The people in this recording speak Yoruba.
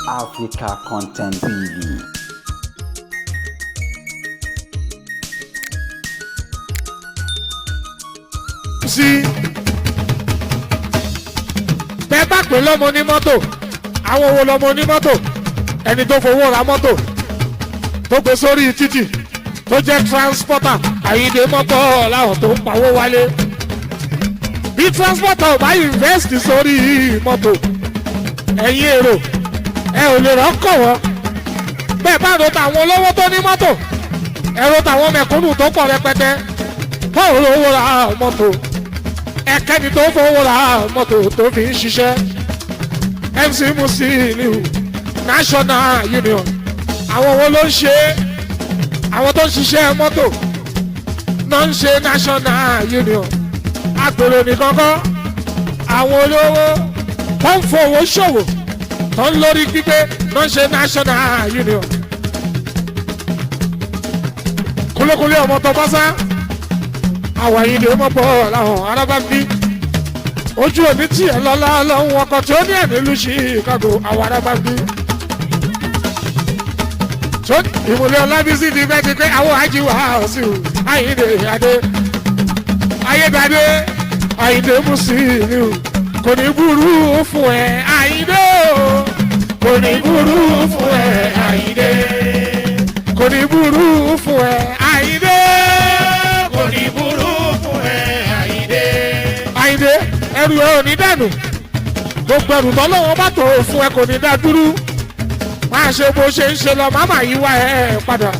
Africa Content TV. Sí. Bẹ́ẹ̀ bá pè lọ́mọ ní mọ́tò, àwọn wo lọ́mọ ní mọ́tò? Ẹni tó fowó ra mọ́tò tó gbé sórí títì tó jẹ́ transporter, Àyìndé mọ́tò láwọn tó ń pawó wálé. Bí transporter ò bá invest sórí mọ́tò, ẹ̀yin èrò ẹ ò lè rọ́kọ̀ wọ́n. Bẹ́ẹ̀ bá ro tàwọn olówó tó ní mọ́tò, ẹ ro tàwọn mẹ̀kúnnù tó pọ̀ rẹpẹtẹ báwo ló wó ra mọ́tò, ẹ̀kẹ́ni tó fowó ra mọ́tò tó fi ń ṣiṣẹ́. MC Musiliu, National Union, àwọn wo ló ń ṣe é? Àwọn tó ń ṣiṣẹ́ mọ́tò náà ń ṣe National Union. Agbèrò nìkan kọ́, àwọn olówó tó ń fowó ṣòwò tó ń lórí pípé náà ń ṣe National Union. Kúlókúlé ọmọ tó bá sá àwọn yìí ni ó mọ̀ bọ́ làwọn arábá ń bí ojú òní tí ẹ lọ́lá lọ́hùn ọkọ̀ tí ó ní ẹ̀mí lu Chicago, àwọn arábá ń bí. Tó ìmùlẹ̀ Ọlábísí ti fẹ́ ti pé àwọn àjíwá sí o, Àyìndé Adé Ayédáadé, Àyìndé Musiliu, kò ní burú fún ẹ Àyìndé o, kò ní burú fún ẹ Àyìndé, kò ní burú fún ẹ Àyìndé, Kò ní burú fún ẹ Àyìndé. Àyìndé, ẹrù ẹ ò ní dànù, gbogbo ẹrù tọ́lọ́wọ́ bá tó fún ẹ kò ní dá dúró. Máa ṣe bó ṣe ń ṣe lọ, má má yí wá ẹ padà.